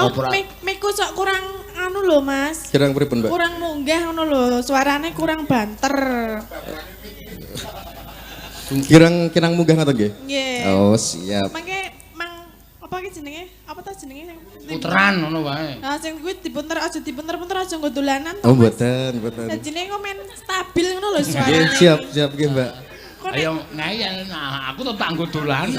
Oh, miku sok kurang anu lho, Mas. Kirang pripun, Mbak? Kurang munggah ngono lho, suarane kurang banter. Kirang munggah ngoten nggih? Nggih. Oh, siap. Mangke mang apa ki jenenge? Apa ta jenenge sing Puteran ngono wae. Nah, sing kuwi diputer aja diputer-puter aja nggo dolanan. Oh, mboten, mboten. Dadine kok men stabil ngono lho suarane. Nggih, siap, siap nggih, Mbak. Ayo ngeyel nah aku tetep tak nggo dolanan.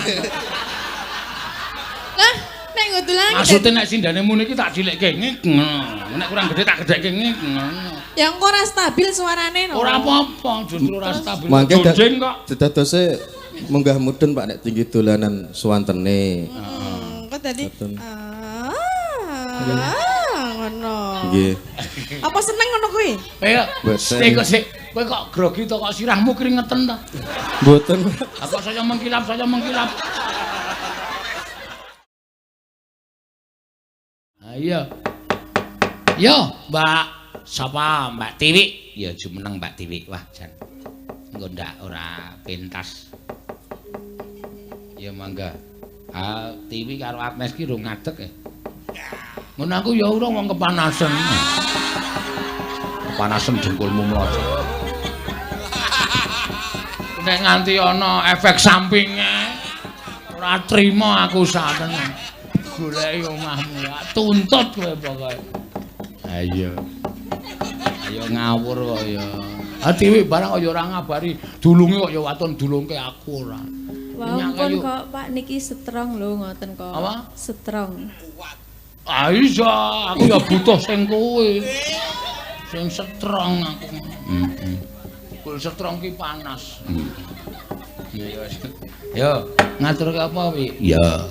Lah, nek nggo dolanan maksudnya nek sindane muni iki tak cilikke ngik ngono. Nek kurang gede tak gedhekke ngik ngono. Ya engko ora stabil suarane no. Ora apa-apa, justru ora stabil. Mangke Jonjing kok. Dadose munggah mudhun Pak nek tinggi dolanan suwantene. Heeh, kok dadi ngono. Nggih. Apa seneng ngono kuwi? Ayo, Mboten. kok sik, kowe kok grogi to kok sirahmu kringeten to? Mboten. Lah kok saya mengkilap, saya mengkilap. Ayo. Yo, Mbak. Sapa Mbak Tiwi? Ya jumeneng Mbak Tiwi. Wah, jan. Engko ndak ora pentas. Ya mangga. Ah, Tiwi karo Agnes ki rung ngadeg e. Ngono aku ya ora wong kepanasen. Kepanasen dengkulmu mlocot. Nek nganti ana efek sampinge ora trima aku sakene. Goleki omahmu, tuntut kowe pokoke. Ayo. Ayo ngawur kok ya. Ah Tiwi barang kok ya ora ngabari, dulunge kok ya waton dulungke aku ora. Wah, pun kok Pak niki strong lho ngoten kok. Apa? Strong. Ah iya, aku ya butuh sing kuwi. Sing strong aku. Heeh. Kul strong ki panas. Iya. Yo, ngaturke apa wi? Ya.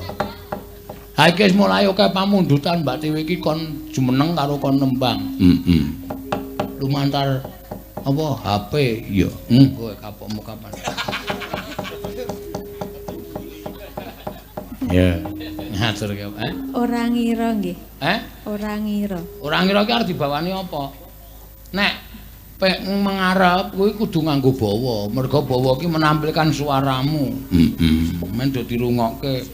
Ha iki wis mulai akeh pamundutan Mbak Tiwi iki kon jumeneng karo kon nembang. Heeh. Lumantar apa HP ya. Kowe kapokmu kapan? Ya. Ngaturke apa? Ora ngira nggih. Eh? Ora ngira. Ora ngira ki arep dibawani apa? Nek pek mengarep kuwi kudu nganggo bawa, mergo bawa ki menampilkan suaramu. Heeh. Men do dirungokke.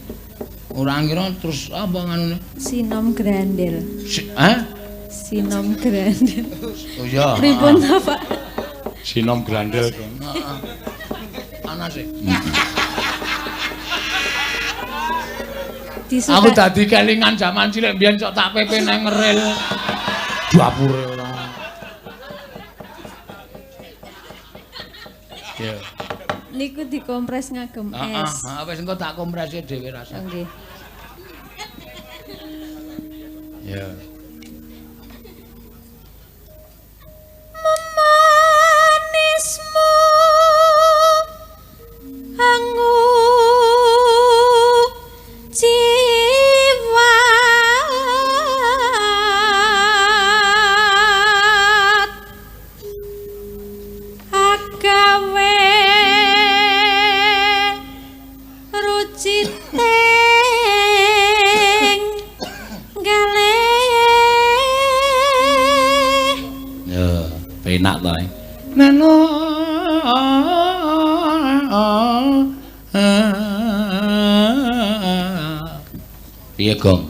Ora ngira terus apa nganune? Sinom Grandel. Hah? Sinom Grandel. Oh iya. Pripun ta, Pak? Sinom Grandel. Heeh. Panas e. Aku dadi kelingan jaman cilik mbiyen cok tak pepe nang ngeril. Dapure ora. Ya. Niku dikompres ngagem es. Heeh, wis engko tak komprese dhewe rasa. Nggih. Ya. Memanismu angu jiwat agawe ruciting galih. Ya, penak to. Nano piye Gong?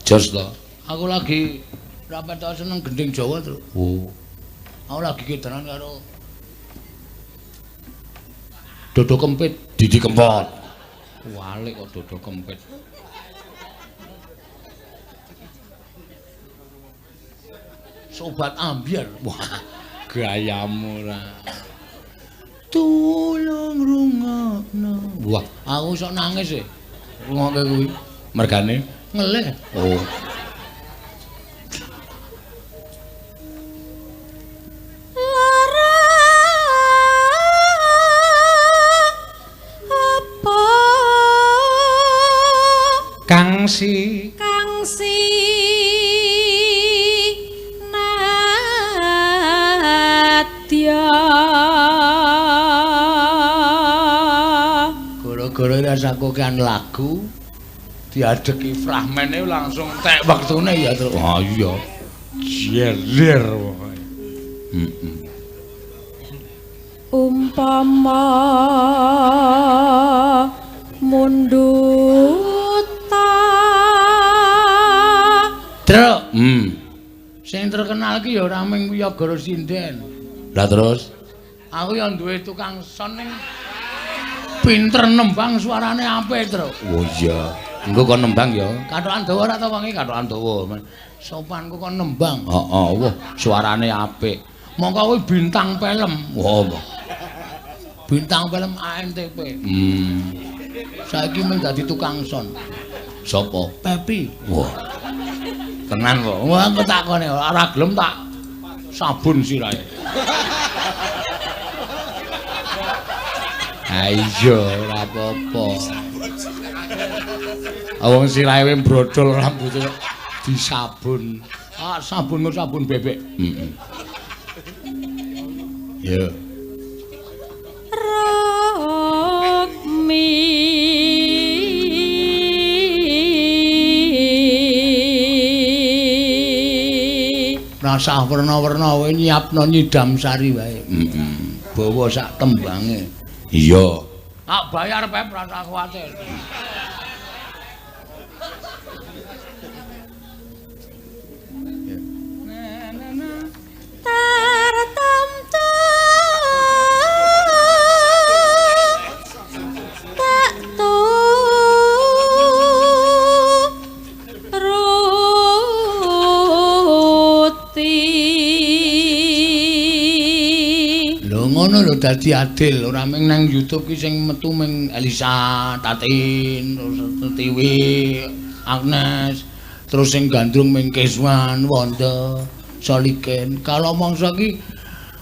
Jos to. Aku lagi rapat tau seneng gending Jawa, Tru. Oh. Aku lagi kedanan karo Dodo Kempit, Didi Kempot. Walik kok Dodo Kempit. Sobat ambyar. Wah, gayamu ora. Tulung rungokno. Wah, aku sok nangis e. Rungokke kuwi. Mergane ngelih. Oh. Lara apa Kang si kang si nadya. Gara-gara rasaku kan lagu diadeki fragmene langsung tek wektune ya terus. Ah iya. Jelir pokoke. Heeh. Umpama mundut Truk. Sing terkenal ki ya ora mung Wiyagara Sinden. Lah terus aku ya duwe tukang son ning pinter nembang suarane apik, Truk. Oh iya. Engko kon nembang ya. Kathokan dawa ora ta wonge? Kathokan dawa. Sopanku kon nembang. Heeh, wah suarane apik. Mongko kuwi bintang film. Wah. Bintang film ANTP. Saiki mung dadi tukang son. Sapa? Pepi. Wah. Tenan kok. Wah, aku takone ora gelem tak sabun sirahe. Ha iya, ora apa-apa. Wong sirahe wis brodol rambute disabun. Ah, sabun kok sabun bebek. Heeh. Ya. Rukmi Rasah werna-werna kowe nyiapno nyidam sari wae. Heeh. Bawa sak tembange. Iya. Tak bayar Pep, rasah kuwatir. Tartamtu tak turuti. Lho ngono lho dadi adil, ora mung nang YouTube ki sing metu mung Elisa, Tatin, terus Tiwi, Agnes, terus sing gandrung mung Keswan, Wanda, Soliken. Kalau mangsa ki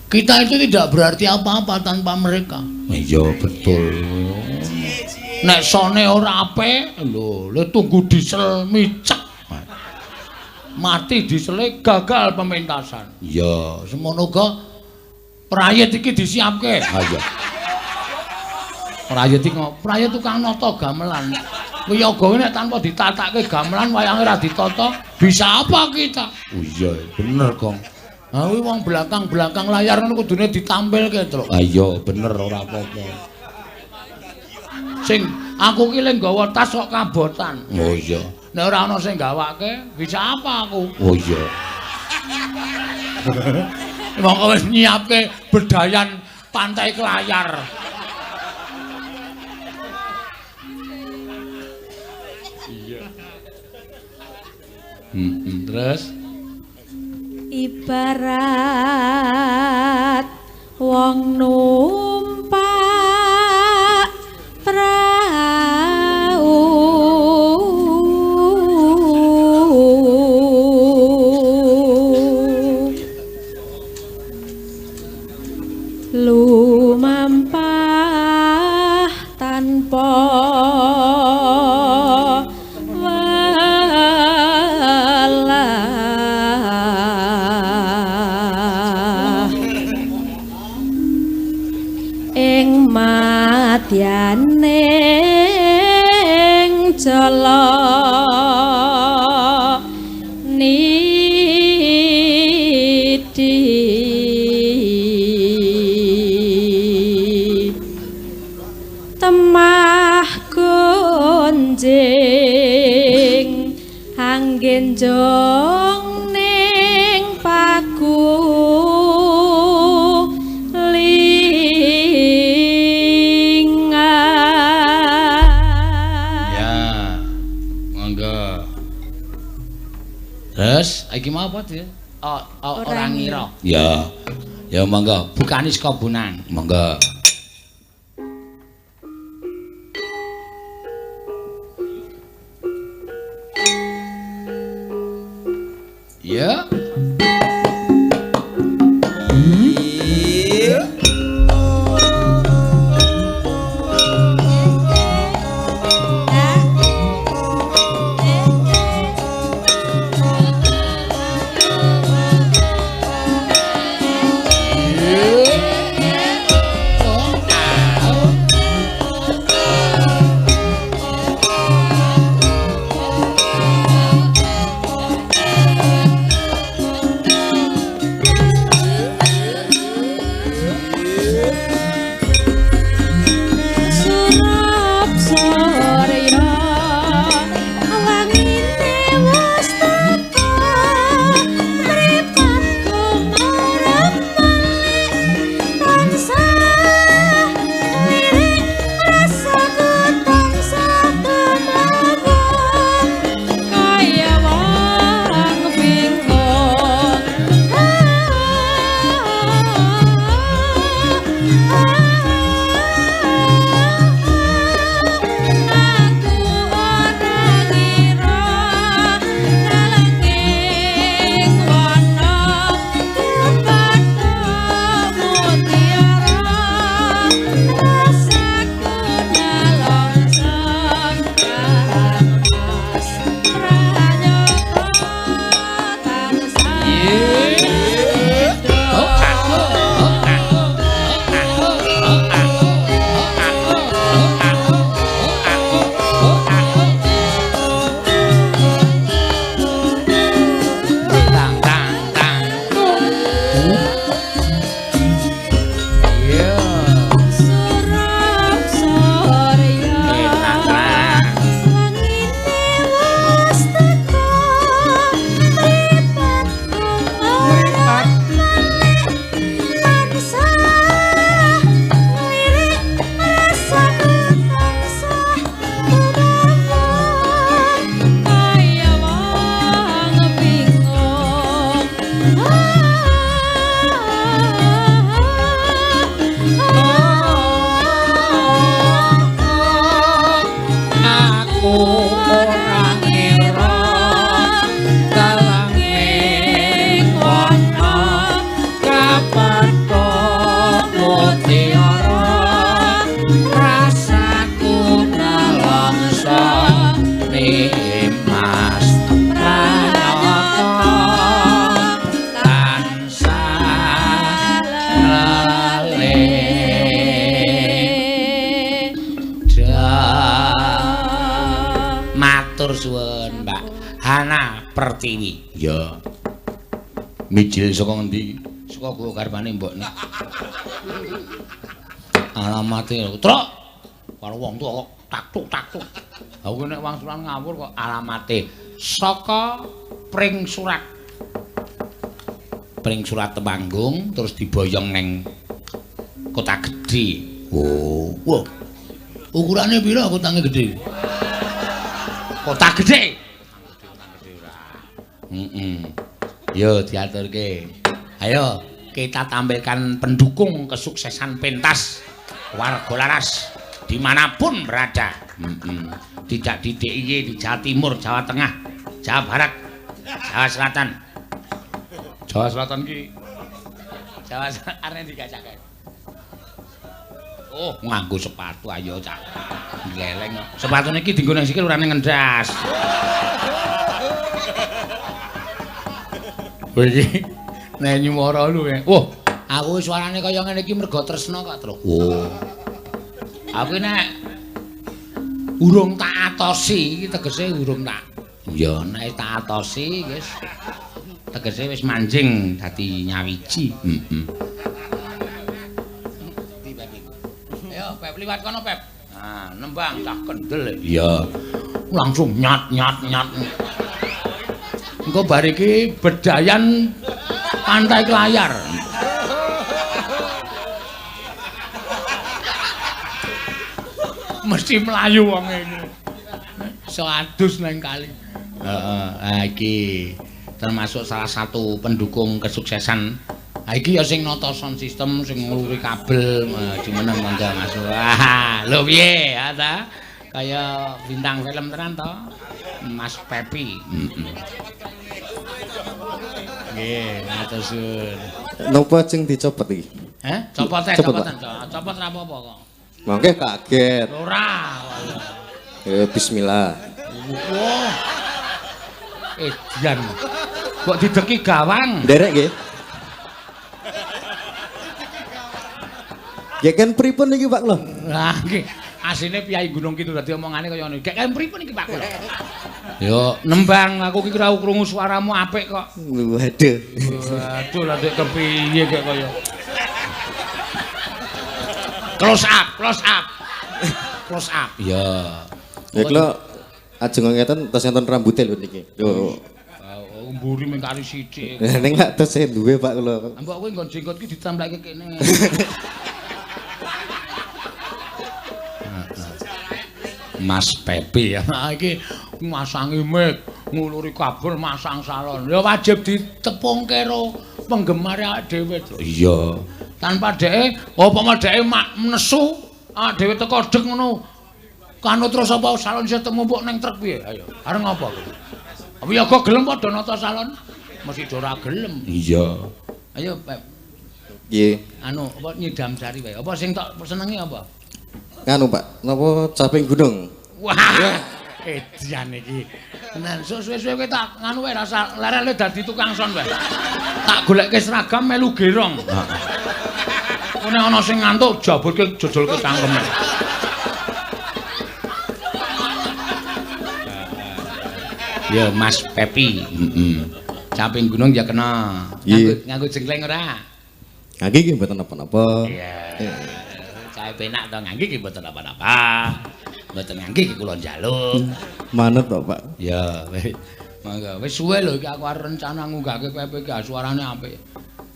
kita itu tidak berarti apa-apa tanpa mereka. Iya betul. Nek sone ora apik, lho, lho tunggu diesel micek. Mati diesele gagal pementasan. Iya, semono uga prayit iki disiapke. Ha iya. Prayit iki prayit tukang nata gamelan. Wiyaga nek tanpa ditatake gamelan wayange ora ditata, bisa apa kita? Oh iya, bener, Gong. Ha kuwi wong belakang-belakang layar ngono kudune ditampilke, Truk. Ha iya, bener ora apa-apa. Sing aku ki le nggawa tas kok kabotan. Oh iya. Nek ora ana sing gawake, bisa apa aku? Oh iya. Mongko wis nyiapke bedayan pantai kelayar. Iya. Terus ibarat wong numpak prau lumampah tanpa welah ing madyaning jala nidhi temah gonjing anggen jong ning pagu lingan. Ya, monggo. Terus iki mau apa, Dil? Oh, ora ngira. Ya. Ya monggo, bukani saka bonang. Monggo. Ya. Pertiwi. Ya. Mijil saka ngendi? Saka gua garwane mbokne. Alamate truk. Karo wong tuwa kok taktuk taktuk. Aku nek wangsulan ngawur kok alamate saka Pring Surat. Pring Surat Temanggung terus diboyong neng Kota Gedhe. Oh, wah. Ukurane pira kotane gedhe? Kota Gedhe. Heeh. Yo diaturke. Ayo kita tampilkan pendukung kesuksesan pentas Warga Laras dimanapun berada. Tidak di DIY, di Jawa Timur, Jawa Tengah, Jawa Barat, Jawa Selatan. Jawa Selatan ki. Jawa Selatan arene digacake. Oh, nganggo sepatu ayo cah. Gleleng. Sepatune iki dienggo nang sikil ora nang ngendas. Kowe iki nek nyuwara lho. Wah, aku suarane kaya ngene iki mergo tresna kok, Truk. Oh. Aku nek urung tak atosi iki tegese urung tak. Ya nek tak atosi wis tegese wis manjing dadi nyawiji. Heeh. Ayo Pep liwat kono Pep. Nah, nembang cah kendel. Iya. Langsung nyat nyat nyat. Engko bar iki bedayan pantai Klayar. Mesti mlayu wong iki. Iso adus nang kali. Heeh, ha iki termasuk salah satu pendukung kesuksesan. Ha iki ya sing nata sound system, sing ngluri kabel, jumeneng monggo masuk. Wah, lho piye ha ta? Kaya bintang film tenan to. Mas Pepi. Heeh. Nggih, matur suwun. Napa jeng dicopot iki? Heh, copot ae, copot. Copot ra apa-apa kok. Mangke kaget. Ora. Bismillah. Wah. Edian. Kok dideki gawang? Nderek nggih. Ya kan pripun iki Pak lho? Lah nggih, asline piyai Gunung Kidul dadi omongane kaya ngono. Gek kan pripun iki Pak lho? Yo nembang aku iki ora krungu suaramu apik kok. Waduh. Waduh lah dek kepiye kek kaya. Close up, close up. Close up. Iya. Ya kula ajeng ngeten tes enten rambute lho niki. Lho. Oh, mburi mung kari sithik. Ning lak tes duwe Pak kula. Mbok kowe nggon jenggot ki ditempleke kene. Mas Pepi ya. Nah iki masangi mic, nguluri kabel, masang salon. Ya wajib ditepungke karo penggemar awake dhewe. Iya. Tanpa dheke, apa mah dheke mak nesu, awake dhewe teko deg ngono. Kanu terus apa salon isih temumpuk ning truk piye? Ayo, arep ngopo kowe? Apa ya kok gelem padha nata salon? Mesti do ora gelem. Iya. Ayo, Pep. Nggih. Anu, apa nyidam jari wae. Apa sing tok senengi apa? Nganu Pak, napa caping gunung? Wah, edian iki. Tenan, suwe-suwe kowe tak nganu wae rasa lerele dadi tukang son wae. Tak golekke seragam melu gerong. Heeh. Nek ana sing ngantuk jabutke jojolke cangkeme. Ya Mas Pepi, heeh. Caping gunung ya kena. Nganggo jengkleng ora? Ngangge iki mboten napa-napa. Iya. Cahe penak to ngangge iki mboten napa-napa. Mboten ngangge iki kula njaluk. Manut to, Pak. Ya, wis. Mangga. Wis suwe lho iki aku arep rencana ngunggahke Pepe iki suarane apik.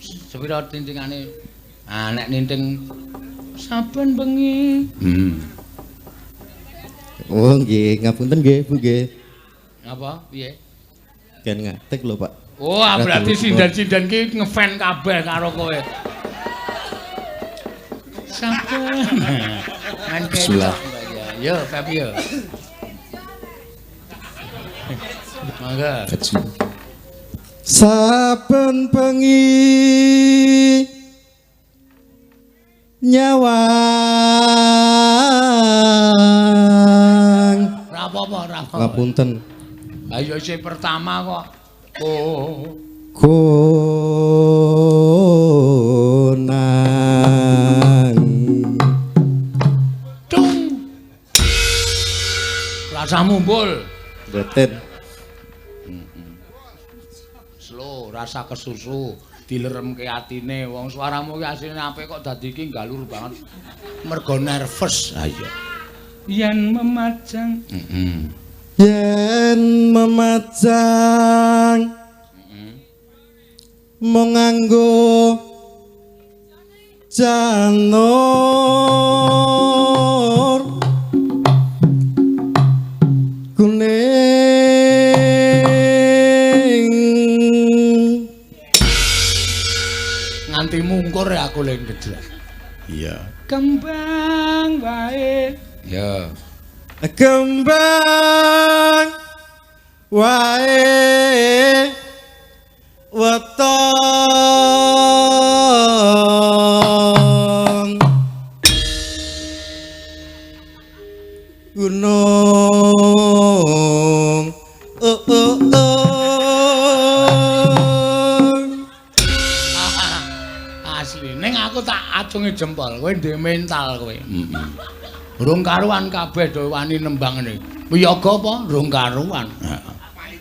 Sepira tintingane? Ah nek ninting saben bengi. Oh nggih, ngapunten nggih, Bu nggih. Apa? Piye? Kan ngatek lho, Pak. Wah, berarti sinden-sinden ki ngefan kabeh karo kowe. Sampun. Bismillah. Yo, Pep yo. Mangga. Saben bengi nyawang. Ora apa-apa, ora apa-apa. Ngapunten. Ayo isih pertama kok. Oh. Konang. Dung. Rasa mumbul. Mboten. Slow, rasa kesusu, dileremke atine. Wong suaramu ki asline apik kok dadi iki galur banget. Mergo nervous. Ha iya. Yen memajang. Heeh. Yen memajang. Heeh. Mung nganggo janur kuning. Nganti mungkur ya aku leng gejlak. Iya. Kembang wae. Ya. Kembang wae weton gunung. Oh, oh, oh. Asli ning aku tak acungi jempol, kowe ndek mental kowe. Heeh. Rung karuan kabeh do wani nembang ngene. Wiyaga apa? Rung karuan. Heeh.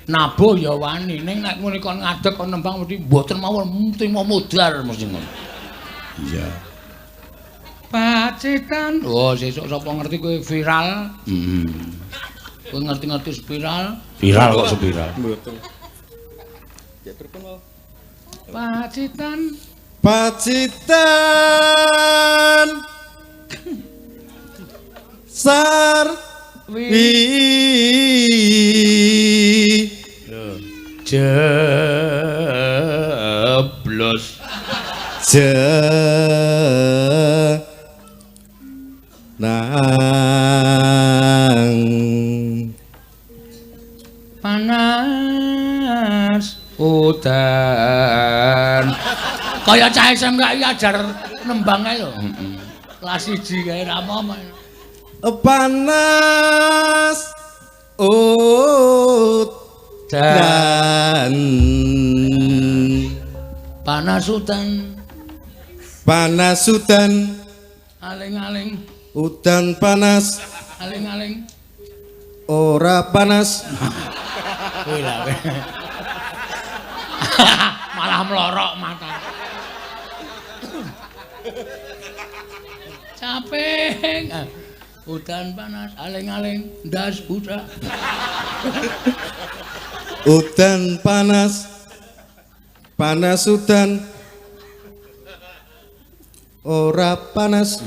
Nabuh ya wani, ning nek muni kon ngadeg kon nembang mesti mboten mawon, mesti mau modar mesti ngono. Iya. Pacitan. Oh, sesuk sapa ngerti kowe viral? Heeh. Kowe ngerti-ngerti spiral? Viral kok spiral. Mboten. Ya pripun wae? Pacitan. Pacitan Sarwi jeblos jenang panas udan. Kaya cah SMK iki ajar nembang ae lho. Heeh. Kelas 1 kae ra apa-apa. Panas udan. Panas udan. Panas udan. Aling-aling. Udan panas. Aling-aling. Ora panas. Kuwi lha. Malah melorok mata. Capek. Udan panas, aling-aling, ndas budak. Udan panas, panas udan, ora panas.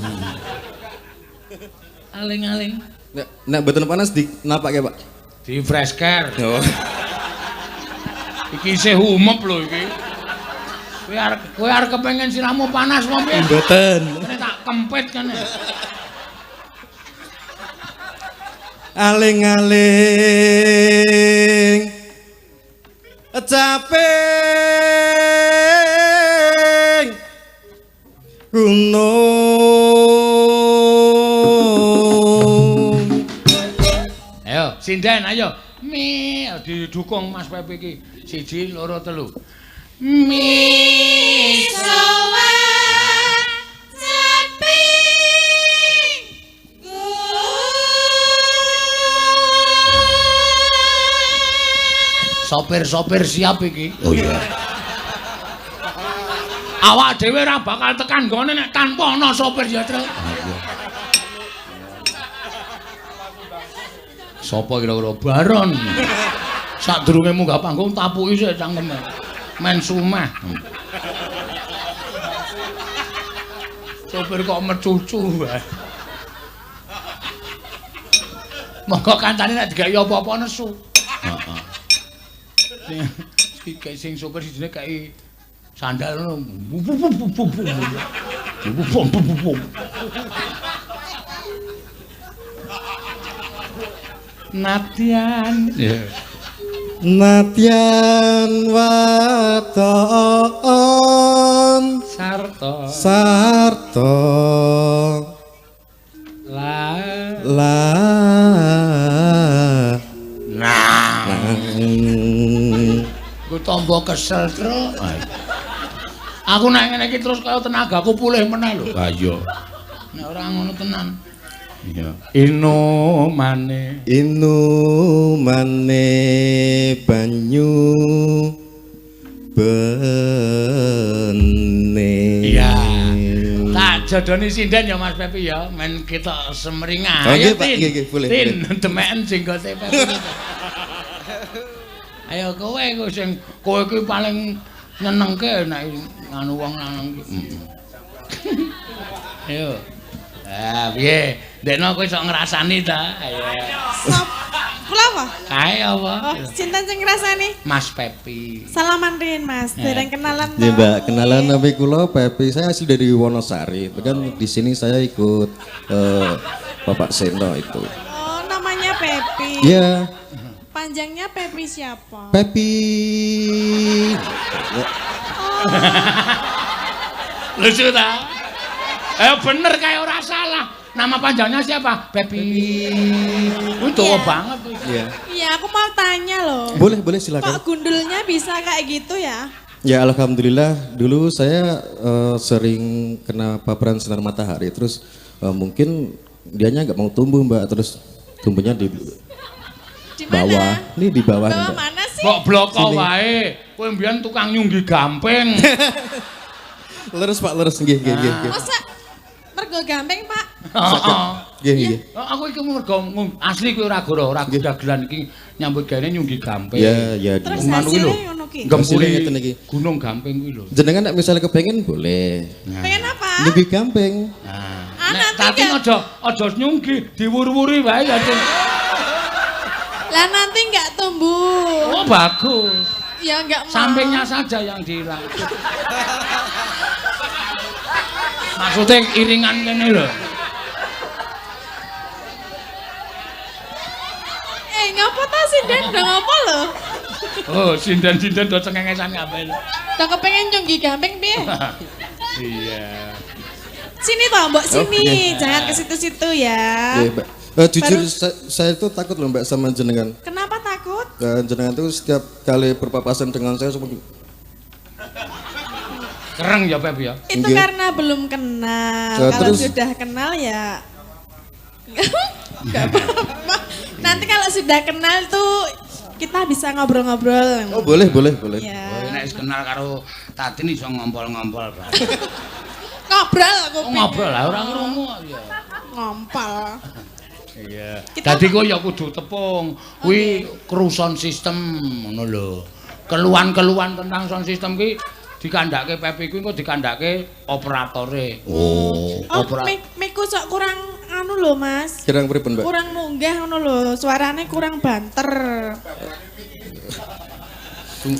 Aling-aling. Nek mboten panas di napake, Pak? Di fresh care. Oh. Iki isih umep lho iki. Kowe arep kepengin sirahmu panas apa piye? Mboten. Kene tak kempit kene. Aling-aling caping gunung. Ayo sinden ayo mi didukung Mas Pepi iki. 1 2 3. Mi sowa caping Sopir-sopir siap iki. Oh iya. Awak dhewe ora bakal tekan nggone nek tanpa ana sopir ya, Tru. Sapa kira-kira Baron? Sadurunge munggah panggung tapuki sik cangkeme. Men sumeh. Sopir kok mecucu wae. Monggo kancane nek digawe apa-apa nesu. Heeh. Sing sing sopir sijine kei sandal ngono. Natian. Natian waton sarta sarta la la nah. Ku tombo kesel, Tru. Aku nek ngene iki terus kaya tenagaku pulih meneh lho. Ha iya. Nek ora ngono tenan. Iya. Inumane. Inumane banyu bene. Iya. Tak jodoni sinden ya Mas Pepi ya, men kita semringah. Oh, Ayo nggih, Pak. Tin. Nggih, nggih, boleh, Tin, demeken jenggote Pepi. Ayo kowe iku sing kowe iki paling nyenengke nek nganu wong lanang iki. Ayo. Ah, piye? Ndekno kowe sok ngrasani ta? Ayo. Sop. Kula apa? Kae apa? Oh, sinten sing ngrasani? Mas Pepi. Salaman riyin, Mas. Dereng kenalan Nggih, to. Mbak, kenalan nami kula Pepi. Saya asli dari Wonosari. Itu kan di sini saya ikut Bapak Seno itu. Oh, namanya Pepi. Iya, Panjangnya Pepi siapa? Pepi. Ya, Lucu ta? Bener kayak ora salah. Nama panjangnya siapa? Pepi. Kuwi dawa Iya. banget kuwi. Iya. Iya, aku mau tanya loh. Boleh, boleh silakan. Kok gundulnya bisa kayak gitu ya? Ya alhamdulillah dulu saya sering kena paparan sinar matahari terus mungkin dianya nggak mau tumbuh Mbak, terus tumbuhnya di Di mana? bawah. Ini di bawah nih, Bawah Mbak. mana sih? Kok bloko Sini. wae. Kowe mbiyen tukang nyunggi gamping. Leres Pak, leres nggih nggih nggih. nggih. Masa mergo gamping, Pak? Heeh. Nggih nggih. Oh, aku iki mergo asli kuwi ora goro, ora dagelan iki nyambut gawe nyunggi gamping. Ya ya. Terus Ngono kuwi lho. hasilnya ngono ki. Gempuri Hasilnya ngeten iki. Gunung Gamping kuwi lho. Jenengan nek misalnya kepengen boleh. Pengen apa? Nyunggi gamping. Nah, Ah, nek nanti Tatin nggak- aja nyunggi, diwur-wuri wae ya, Tin. Lah nanti nggak tumbuh. Oh, bagus. Ya nggak mau. Sampingnya saja yang dihilang. Maksudnya iringan kene lho. Ngapa ta sinden? Udah ngapa lho? Oh, sinden-sinden do cengengesan kabeh. Udah kepengen nyunggi gamping piye? Iya. Sini toh, Mbok, sini. Oh, iya. Jangan ke situ-situ ya. Nggih, Mbak. Jujur saya itu takut loh Mbak sama jenengan. Kenapa takut? Jenengan tuh setiap kali berpapasan dengan saya seperti Kereng ya Pep ya. Itu Nggih. karena belum kenal. Ya, Kalau terus- sudah kenal ya nggak apa-apa. Nanti kalau sudah kenal tuh kita bisa ngobrol-ngobrol. Oh boleh boleh boleh. Ya. Oh, nek wis kenal karo Tatin iso ngompol-ngompol, Pak. Ngobrol aku. Oh, ngobrol lah ora ngrungu ya. Ngompol. Iya. Kita- Dadi kowe ya kudu tepung. Kuwi kru sound system ngono lho. Keluhan-keluhan tentang sound system ki dikandhake Pepi kuwi engko dikandhake operatore. Oh, Oh, mic-ku sok kurang anu lho, Mas. Kirang pripun Mbak? Kurang munggah ngono lho, suarane kurang banter.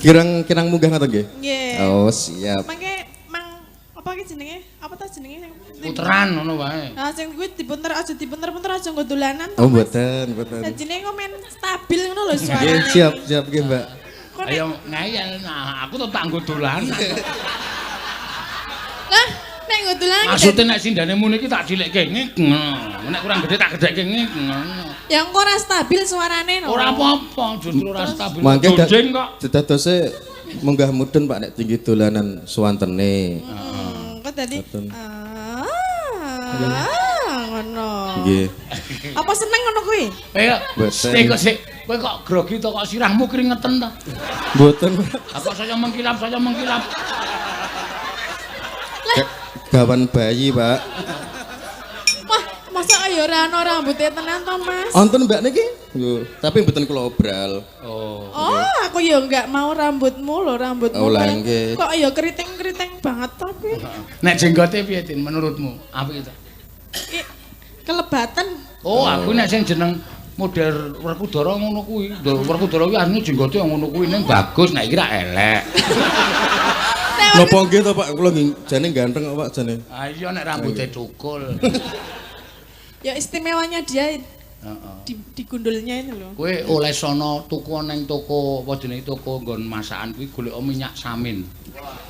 Kirang kirang munggah ngoten nggih? Nggih. Oh siap. Mangke mang apa ki jenenge? Apa ta jenenge sing Puteran ngono wae. Nah, sing kuwi diputer aja diputer-puter aja nggo dolanan. Oh mboten mboten. Dadine kok men stabil ngono lho Nggih suarane. siap siap nggih Mbak. Kok nek Ayo ngeyel nah aku tetap nggo dolanan. lah nek nggo dolanan Maksudnya nek sindane muni iki tak cilikke ngik ngono. Nek kurang gede tak gedhekke ngik ngono. Ya engko ora stabil suarane no. Ora apa-apa, justru ora stabil. Mangke Jonjing kok. Dadose munggah mudhun Pak nek tinggi dolanan suwantene. Kok dadi Mboten. ngono. Nggih. Apa seneng ngono kuwi? Ayo, Mboten. sik kok sik. Kowe kok grogi to kok sirahmu kringeten to? Mboten Pak. Lah kok saya mengkilap, saya mengkilap. Gawan bayi Pak. Wah, masa ayo ora ana rambutnya tenan to, Mas? Wonten Mbak niki? Lho, tapi mboten kula obral. Oh. Oh, aku ya enggak mau rambutmu lho, rambutmu. Oh, lah, nggih. Kok ya keriting-keriting banget to kuwi. Nek jenggote piye Tin menurutmu? Apik ta? Kelebatan. Oh, aku nek sing jeneng model Werkudara ngono kuwi. Werkudara kuwi asline jenggote ngono kuwi ning bagus nek iki ra elek. Napa nggih to Pak? Kula nggih jane ganteng kok Pak jane. Ah iya nek rambute cukul. Ya istimewanya dia Heeh. di gundulnya itu loh. Kowe oleh sono tuku neng toko apa jenenge toko nggon masakan kuwi golek minyak samin.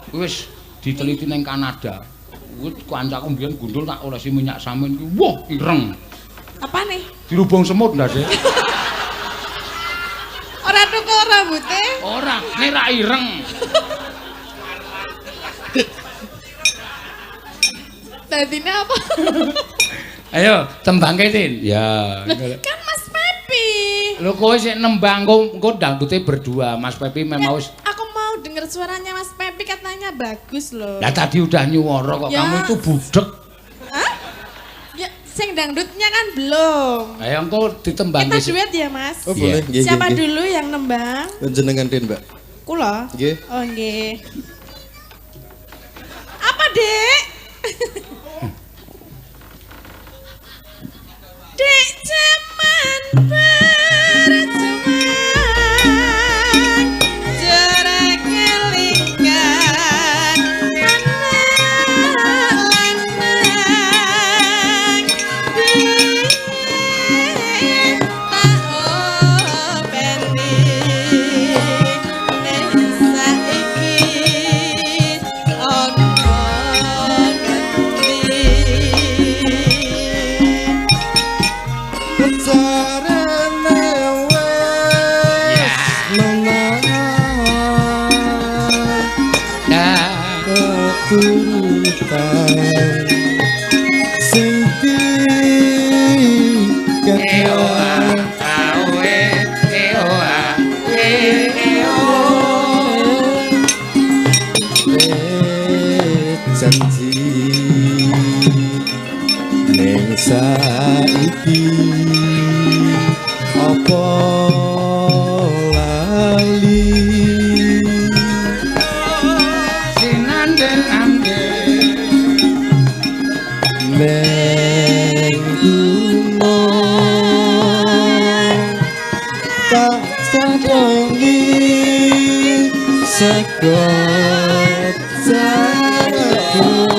Kuwi wis diteliti neng Kanada. Kuwi kancaku mbiyen gundul tak olesi minyak samin kuwi. Wah, ireng. Apa nih? Dirubung semut ndase. Ora tukul rambutnya. Ora, nek ra ireng. Dadine apa? Ayo, tembangke, Tin. Ya. Kan Mas Pepi. Lho kowe sik nembang engko dangdute berdua. Mas Pepi memang wis. Aku mau denger suaranya Mas Pepi katanya bagus loh. Lah tadi udah nyuwara kok Ya. kamu itu budek. Hah? Ya, sing dangdutnya kan belum. Ayo engko ditembangke. Kita duet ya, Mas. Oh, boleh. Iya. Nggih, Siapa nggih, nggih. dulu yang nembang? Jenengan Din, Mbak. Kula. Nggih. Oh, nggih. Apa, Dek? Dek jaman berjuang jarak kelingan anak lanang piye tak openi nek saiki ono ngendi. Carane wis menang Nah, keturutan sing dikekang awe eo a e eo. Janji ning saiki apa lali Sinanden-ande. neng gunung tak sadongi sego jagung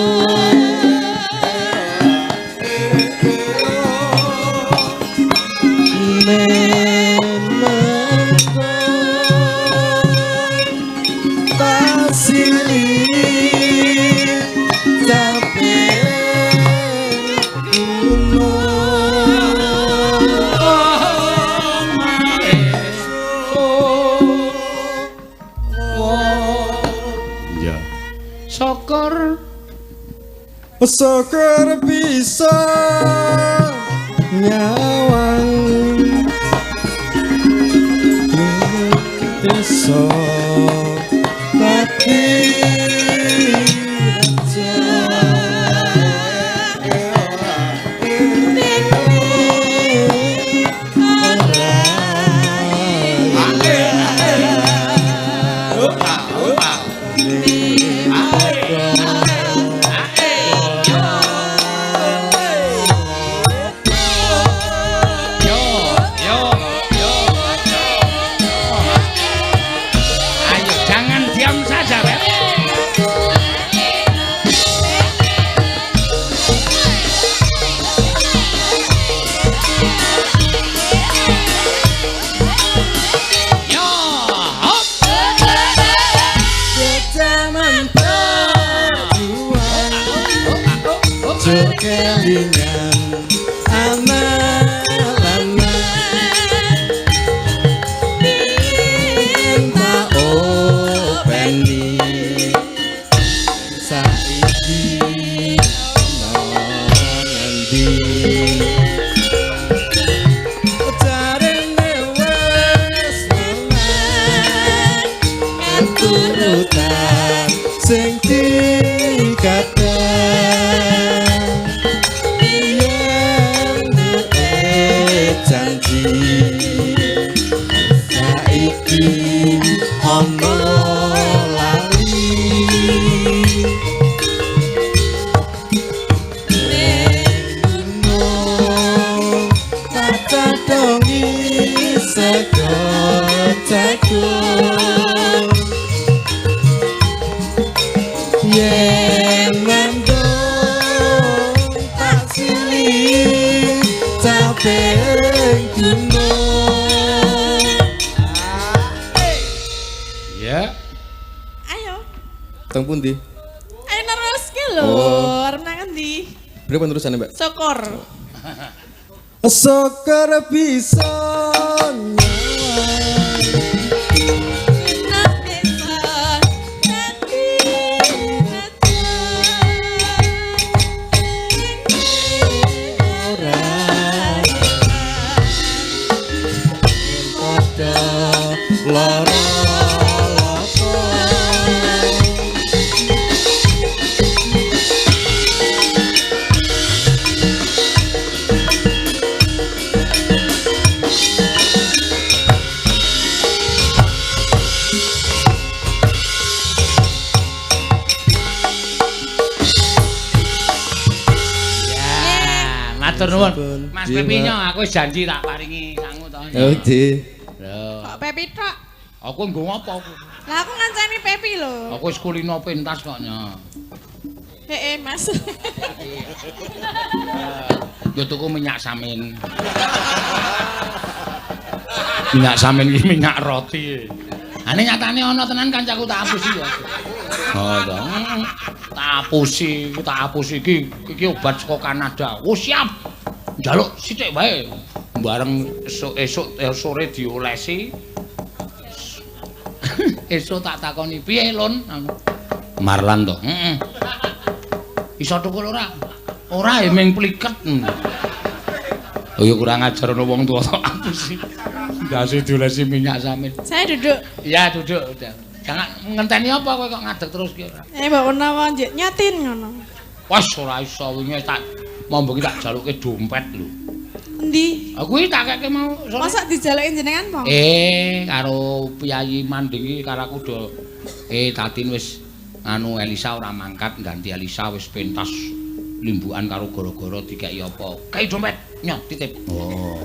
Ya. Syukur Syukur bisa nyawang desa dadi raja. Yo, yo, yo, yo. Ayo jangan diam saja, Beb. Yo, hop. Zaman berjuang kelingan anak lanang tak openi saiki ana ngendi jarene wis menang keturutan sing dikatakan yen duwe janji saiki ana lali ning gunung tak cadongi sego jagung yen mendung tak silih caping gunung. Ya. Ayo. Teng pundi? Ayo neruske lho, Oh. arep nang endi? Berapa terusannya, Mbak? Syukur. Syukur bisa nyawang Gunung desa dadi raja. Matur nuwun. Mas Pepi nyo, aku wis janji tak paringi sangu to. Oke. Lho. Kok Pepi tok? Aku nggo ngopo aku? Lah aku ngancani Pepi lho. Aku wis kulino pentas kok nyo. Heeh, Mas. Yo tuku minyak samin. Minyak samin iki minyak roti. Ane nyatane ana tenan kancaku tak apusi ya. Oh, to. Tak apusi iki iki obat saka Kanada. Oh, siap. Njaluk sithik wae. Bareng esuk-esuk sore diolesi. Esuk tak takoni, "Piye, Lon?" Marlan to. Heeh. Iso tukul ora? Ora ya ming pliket. Oh ya kurang ajar ana wong tuwa tok apusi. Ndase diolesi minyak samin. Saya duduk. Iya, duduk udah. Jangan ngenteni apa kowe kok ngadeg terus ki ora. Mbok menawa njek nyatin ngono. Wes ora iso wingi tak mombo ki tak jaluke dompet lho. Endi? Aku iki tak keke mau. Mosok dijaluki jenengan po? Karo piyayi manding iki karo aku do Tatin wis anu Elisa ora mangkat ganti Elisa wis pentas limbukan karo gara-gara dikeki apa? Kei dompet, nyoh titip. Oh.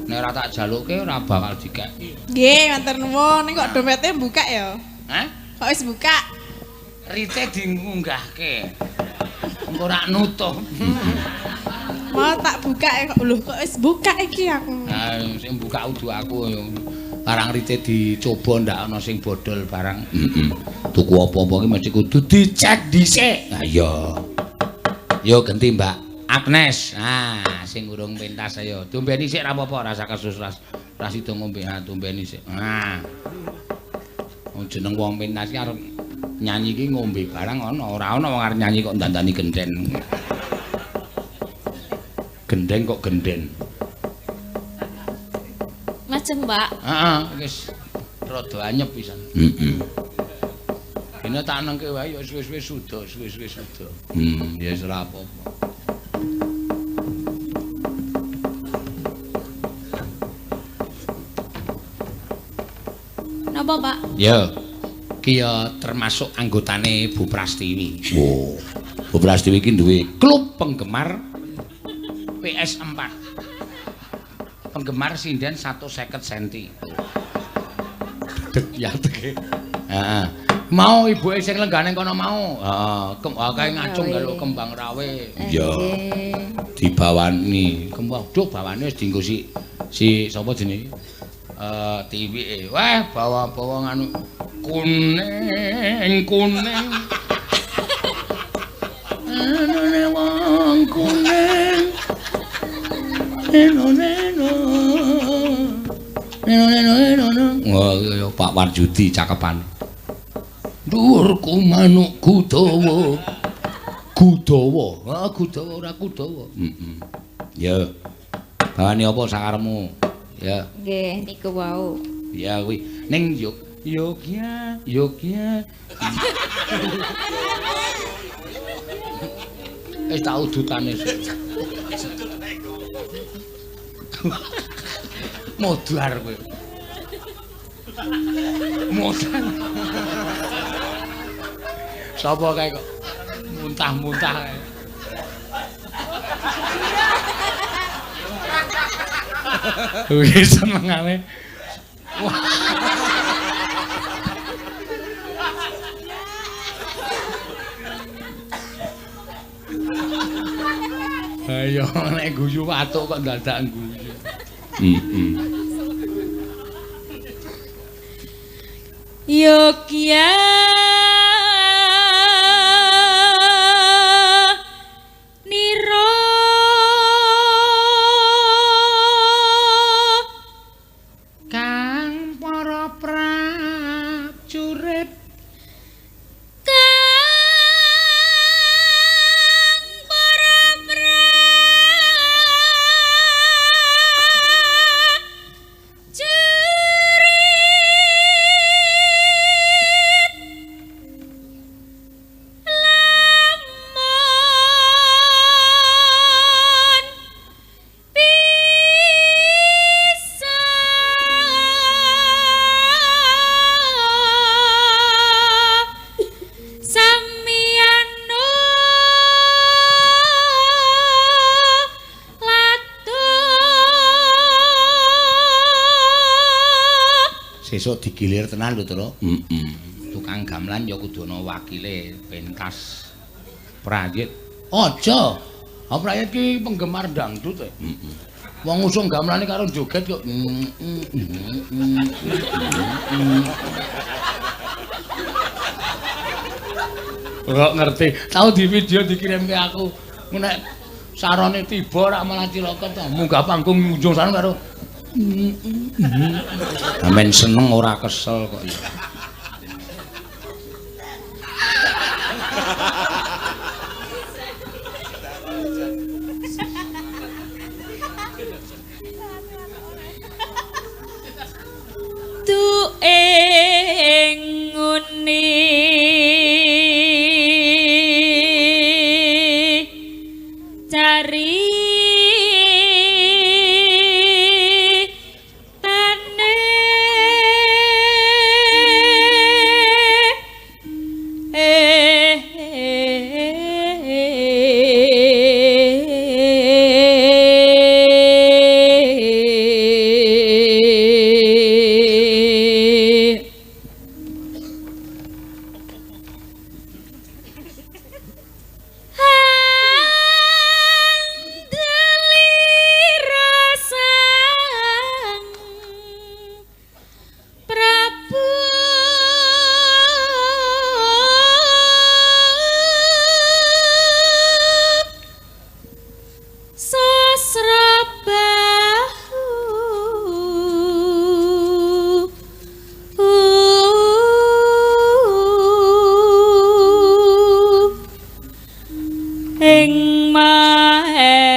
Nek ora tak jaluke ora bakal dikeki. Nggih, matur nuwun. Ning kok dompete buka ya? Hah? Kok wis buka? Rite diunggahke. Engko ora nutup. Mau tak buka kok lho kok wis buka iki aku. Ha sing buka udu aku ya. Barang rite dicoba ndak ana sing bodol barang. Heeh. Tuku apa-apa iki mesti kudu dicek dhisik. Ha iya. Yo genti Mbak Agnes. Ah, sing urung pentas ayo. Dombeni sik ra apa-apa, rasa kesus ras sida ngombe. Ha dombeni sik. Ah. Wong jeneng wong pentas iki arep nyanyi iki ngombe barang ana, ora ana wong arep nyanyi kok dandani gendhen. Gendeng kok gendhen. Majeng, Pak. Heeh, wis rada anyep pisan. Heeh. Dene tak nengke wae ya suwe-suwe suda, suwe-suwe suda. Ya wis ora apa-apa. Napa, Pak? Ya. Ki ya termasuk anggotane Bu Prastiwi. Wo. Bu Prastiwi ki duwe klub penggemar PS4. Penggemar sinden 150 cm. Deg ya deg. Heeh. Mau ibuke sing lenggane kono mau. Heeh, kae ngacung njaluk kembang rawe. Iya. Dibawani. Kembang duh bawane wis dienggo si sapa jenenge? Tiwike. Wah, bawa-bawa nganu kuning kuning. Anune wong kuning. Neno neno. Neno neno neno. Wah, ya Pak Warjudi cakepan. Dhuwurku manuk Kudawa. Kudawa. Ha Kudawa ora Kudawa. Heeh. Ya. Bawane apa sakaremu? Ya. Nggih, niku wau. Ya kuwi. Ning Yogya, Yogya. Wis tak udutane. Modar kowe. Modar. Sapa kae kok muntah-muntah kae. Wis senengane. Ayo nek guyu watuk kok dadak guyu. Heeh. Yogya nira kang para prajurit kang para prajurit Sesuk digilir tenan lho, Tru. Heeh. Tukang gamelan ya kudu ana wakile pentas prayit. Aja. Ha prayit ki penggemar dangdut e. Heeh. Wong usung gamelane karo joget kok. Kok ngerti. Tau di video dikirim ke aku. Nek sarane tiba rak malah cilaka to. Munggah panggung njunjung sarung karo amen seneng ora kesel kok ya. Tu ing ngene cari tane ing Mahespati.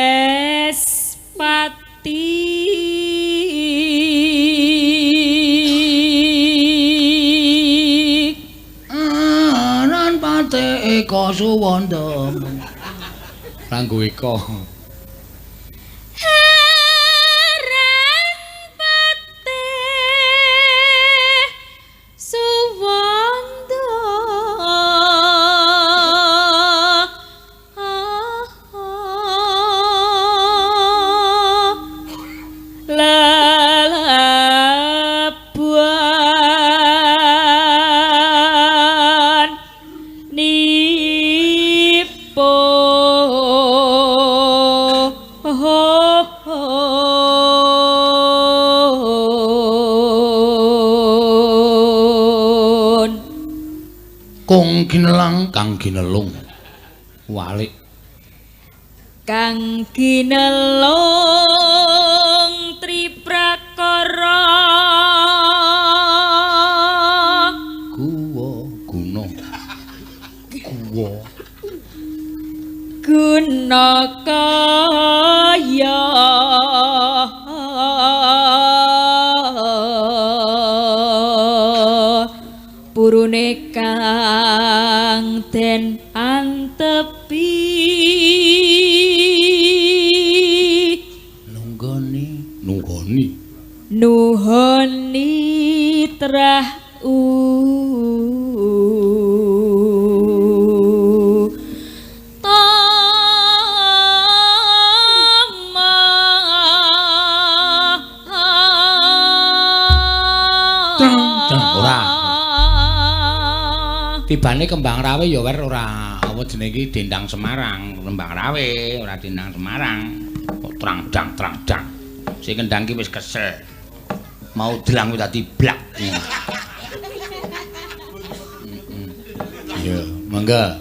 Aran pate Eka Suwanda. Ranggo Eka. Aran pate Suwanda. Lalabuan nipo Kung ginelang kang ginelung. Walik kang ginelung triprakara guwa guna guwa guna kaya purune kang den antepi nunggoni nunggoni nuhoni trah utama. Ora tibane kembang rawe ya wer ora apa jenenge iki dendang Semarang, kembang rawe ora dendang Semarang. Kok trang dang trang dang. Sing kendang ki wis kesel. Mau delang kuwi dadi blak. Iya, mangga.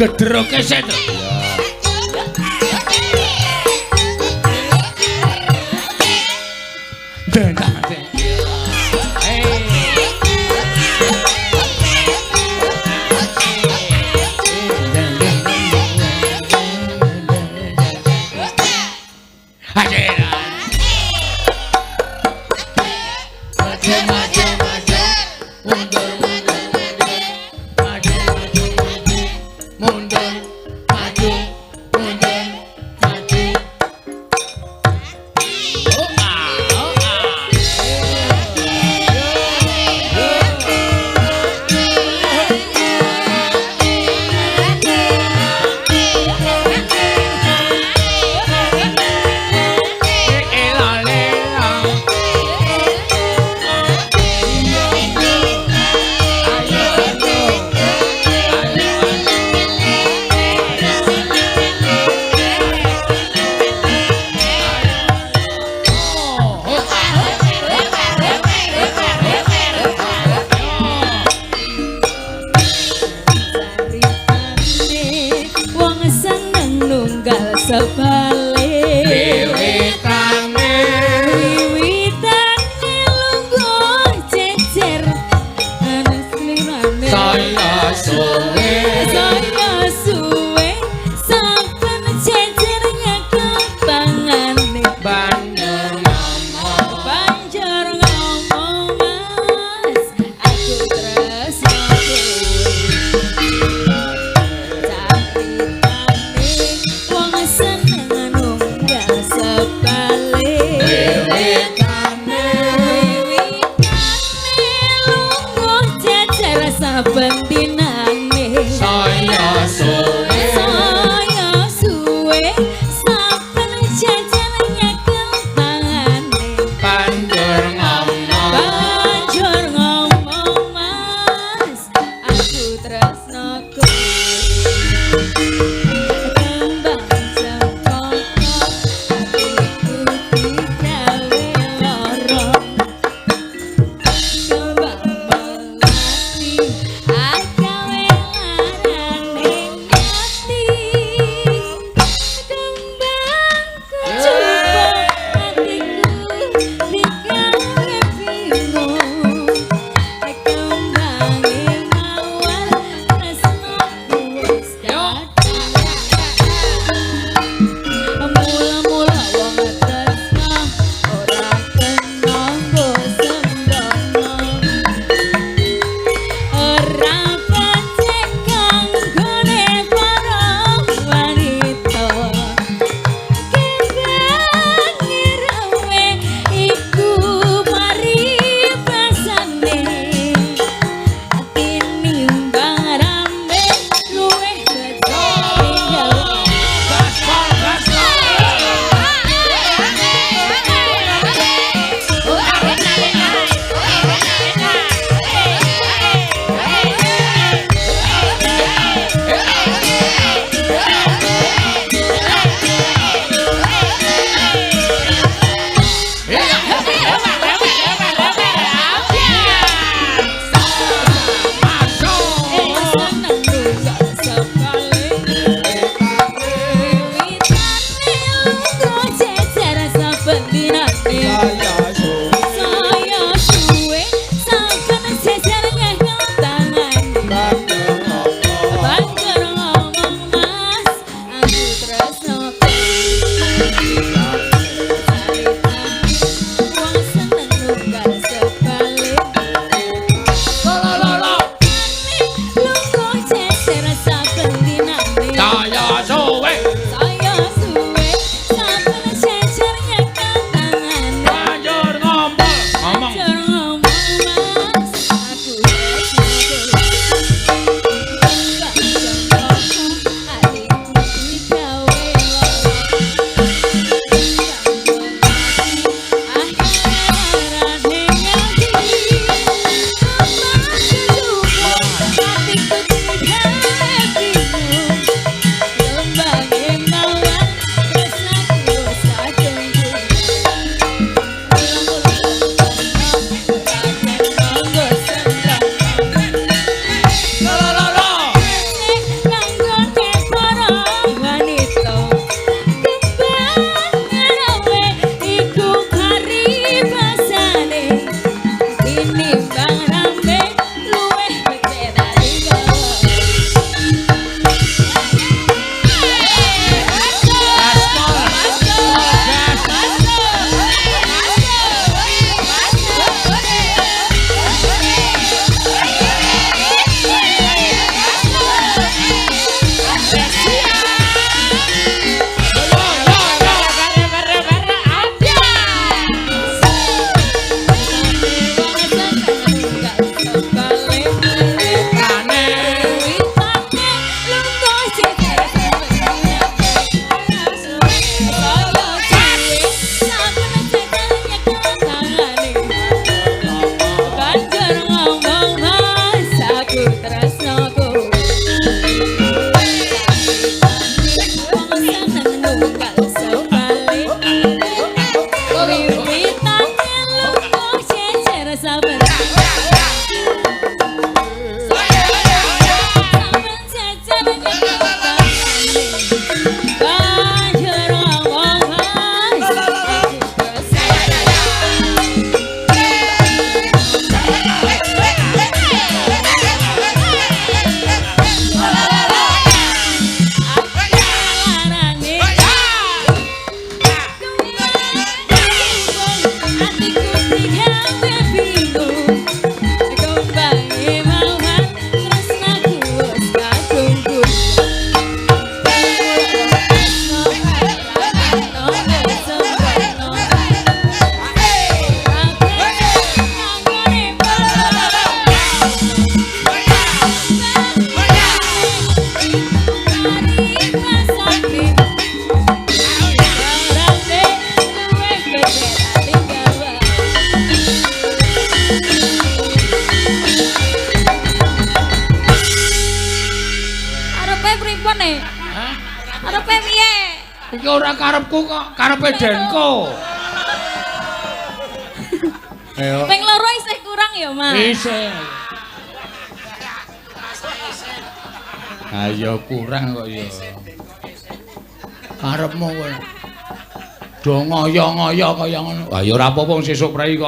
Gedroke sik to. Dendang. saben dinane Saya suwe. Saya suwe saben jajan nyekel tangane. Banjur ngomong. Banjur ngomong mas, aku tresno kowe. Kembang cempaka atiku digawe lara. Kembang melati agawe larane ati. Kembang kecubung atiku digawe bingung. Kembange mawar tresnoku wis kadung. Mula-mula wong tresno ora kena nggo sembrono. Ora becik kanggone para wanita. Kembang nirawe iku paribasane. Tinimbang rambe luwih becik tinggal. Gaspol, gaspol. Seneng nunggak sekali. Wiwitane lungguh jejer saben dinane. Saya suwe saben jejer nyekel tangane. Banjur ngomong mas, aku tresno kowe. Caritane wong seneng nunggal sekali. Lo. Lungguh jejer saben dinane. Saya suwe. Saya suwe saben jejer nyekel tangane. Banjur ngomong. Ngomong. Banjur ngomong mas, aku tresno kowe. Kembang cempaka atiku digawe lara. Kembang melati akhirane ngati. Kembang kecubung atiku digawe bingung. Kembange mawar tresnaku wis kadung. Mula-mula wong tresno ora kena nggo sembrono. Lo lo lo. Kanggone para wanita. Kembang ngerawe iku paribasane. Tinimbang rambe luwih becik dari Banjur ngomong mas, aku tresno kowe. Wong seneng nunggal sebalik. Wiwitane lungguh jejer saben. Saben jejer nyekel tangane. Banjur ngomong mas, aku tresno larane. Atiku digawe bingung. Pripun e? Hah? Karepe piye? Iki ora karepku kok, karepe Denko. Ayo. Ping loro isih kurang ya, Mas. Isih. Ayo kurang kok ya. Karepmu kowe. Do ngoyo-ngoyo kaya ngono. Ah ya ora apa-apa wong sesuk prei kok.